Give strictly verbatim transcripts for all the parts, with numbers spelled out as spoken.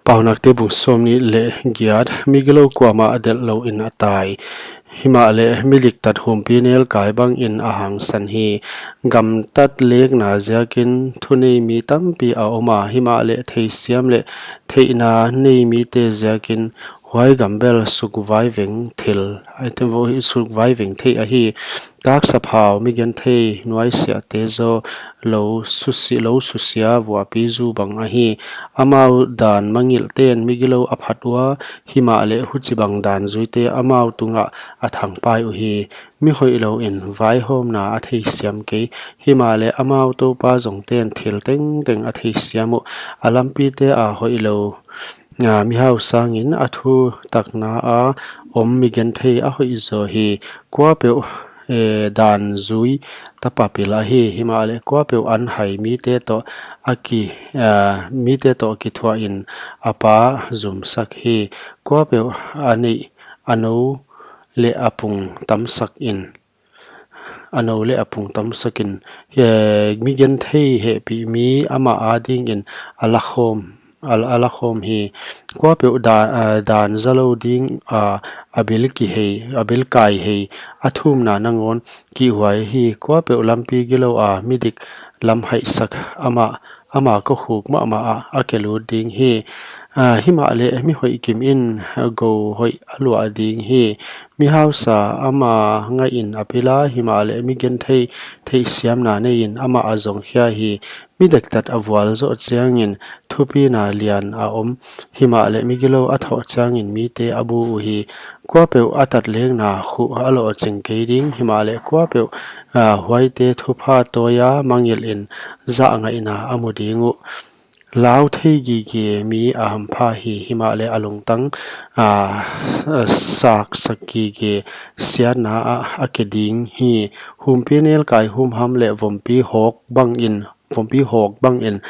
Paunakte bung sawmnih leh giat. Migilou kuamah delh louin a tai, himahleh midiktat humpinelkai bangin a hangsan hi. Gamtat lekna ziakin thunei mi tampi a om a, himahleh theisiam leh theihna nei mite ziakin huai gam bel sukvaiveng thil, sukvaiveng theih ahi. Taksa phau, migenthei nuaisiahte zaw lou susi-, lou susia vuahpi zu bang ahi. Amau dan mangngilhten migilou a phat ua, himahleh huchibang dan zuite amau tungah a thangpai uhi. Mi hoihlouin vaihawmna a theisiam kei, himahleh amau Toupa zongten thil tengteng a theisiam uh. A lampite a hoihlou, a, mihau sangin a thutakna a om migenthei a hoih zaw hi. Kuapeuh, e, dan zui tapa pil ahi, himahleh kuapeuh an hai mite toh a ki, a, mite toh kithuahin a pa zumsak hi. Kuapeuh a neih a nou leh a pung tamsakin, a nou leh a pung tamsakin, e, migenthei hehpih mi amah adingin a lakhawm, a, a lakhawm hi. Kuapeuh da-, a, dan zalou ding, a, a bil kihei, a bil kaihei, a thumna nangawn kihhuai hi. Kuapeuh lampi gilou a midik lam haihsak amah, ama kokhuk mahmah ah a ke lut ding hi. A, himahleh mi hoihkimin gou hoih a luah ding hi. Mi hausa ama ngaihin a pil a, himahleh migenthei theihsiamna neiin amah a zongkhia hi. Midiktat a vualzoh chiangin thupina lian a om, himahleh migilou a thoh chiangin mite a bu uhi. Kuapeuh a tatlekna khuh a lohching kei ding, himahleh kuapeuh, a, huaite thupha tawia mangngilhin zahngaihna a mu ding uh. Lau thei gige mi a hampha hi, himahleh a lungtang, a, saksak gige siatna ah a ke ding hi. Humpinelkai humham leh vompi hawk bangin, vompi hawk bangin,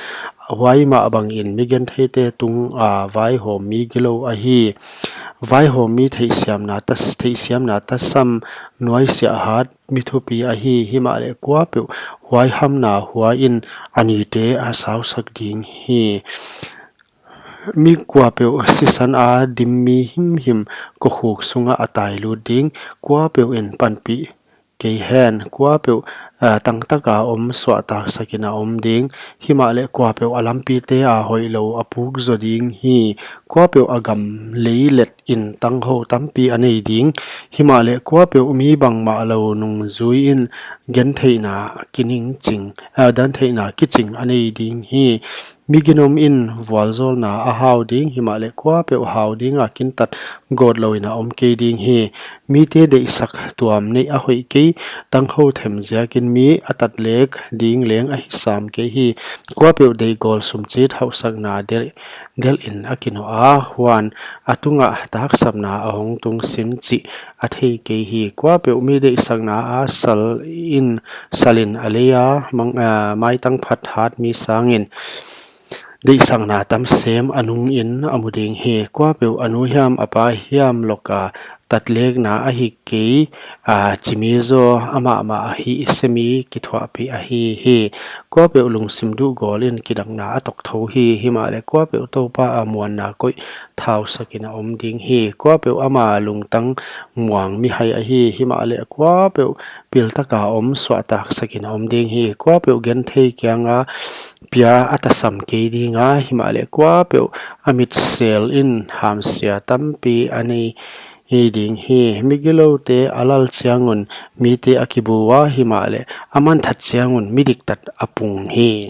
huai mah bangin migentheite tung, a, vaihawm mi gilou ahi. Vaihawm mi theihsiamna tas-, theihsiamna tasam nuaisiah hat mi thupi ahi, himahleh kuapeuh huaihamna huaiin a nite a sausak ding hi. Mi kuapeuh sisan a dim mi himhim kokhuk sungah a tai lut ding. Kuapeuh in panpih kei hen, kuapeuh, a, tangtaka om suahtaksakin a om ding, himahleh kuapeuh a lampite a hoihlou a puk zaw ding hi. Kuapeuh a gam leilet in tanghou tampi a nei ding, himahleh kuapeuh mi bangmahlou nungzuiin gentheihna kining ching, a, gentheihna kiching a nei ding hi. Mi ginom in vualzawlna a hau ding, himahleh kuapeuh hau dinga kintat gawt louin a om kei ding hi. Mite deihsak tuam neih a hoih kei, tanghou them ziakin mi a tatlek ding leng ahi sam kei hi. Kuapeuh deihgawl sumchit hauhsakna delh, delhin a kinawh a, huan a tungah taksapna a hong tung sin chih a thei kei hi. Kuapeuh mi deihsakna a salin, salin a leia mang, a, maitang phat hat mi sangin deihsakna tam sem a nungin a mu ding hi. Kuapeuh a nu hiam a pa hiam loka tatlekna ahi kei, a, chi mi zaw amah mah a hihse mi kithuahpih ahi hi. Kuapeuh lungsim duhgawlin kidakna a tokthou hi, himahleh kuapeuh Toupa a muanna koih thausakin a om ding hi. Kuapeuh ama lungtang muang mihai ahi, himahleh kuapeuh piltaka om suahtaksakin a om ding hi. Kuapeuh genthei kianga pia a tasam kei dinga, himahleh kuapeuh a mitselin hamsia tampi a nei ding hi. Migiloute a lal chiangun mite a kibu a, himahleh a manthat chiangun midiktat a pung hi.